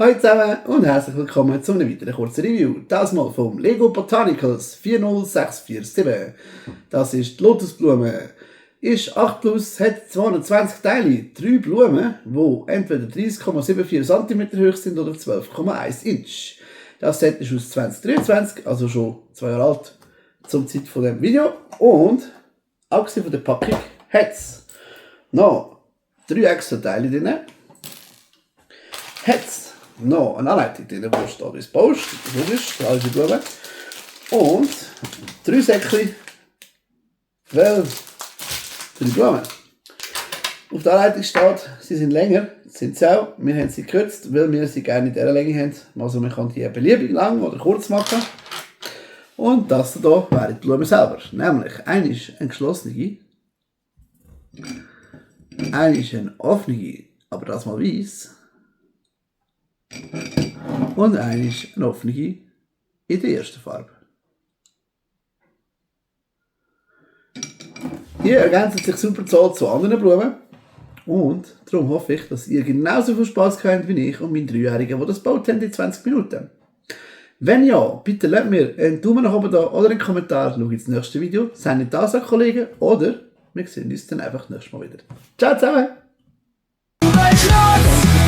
Hallo zusammen und herzlich willkommen zu einem weiteren kurzen Review. Das mal vom Lego Botanicals 40647. Das ist die Lotusblume. Ist 8 plus, hat 220 Teile, 3 Blumen, die entweder 30,74 cm hoch sind oder 12,1 Inch. Das Set ist aus 2023, also schon 2 Jahre alt zum Zeit von dem Video. Und abgesehen von der Packung hat es noch 3 extra Teile drin. Hat es noch eine Anleitung drin, wo steht, wie es baust, logisch, für alle Blumen. Und 3 Säckchen, weil 3 Blumen. Auf der Anleitung steht, sie sind länger, sind sie auch. Wir haben sie gekürzt, weil wir sie gerne in dieser Länge haben. Also man kann die beliebig lang oder kurz machen. Und das hier wäre die Blume selber. Nämlich, eine ist eine geschlossene, eine ist eine offene, aber das mal weiss. Und eine ist eine offene in der ersten Farbe. Die ergänzen sich super zu anderen Blumen. Und darum hoffe ich, dass ihr genauso viel Spaß habt wie ich und mein 3-Jähriger, der das gebaut haben in 20 Minuten. Wenn ja, bitte lasst mir einen Daumen nach oben da oder einen Kommentar. Schaut ins nächste Video, sendet das an Kollegen oder wir sehen uns dann einfach nächstes Mal wieder. Ciao zusammen! Umweltschutz!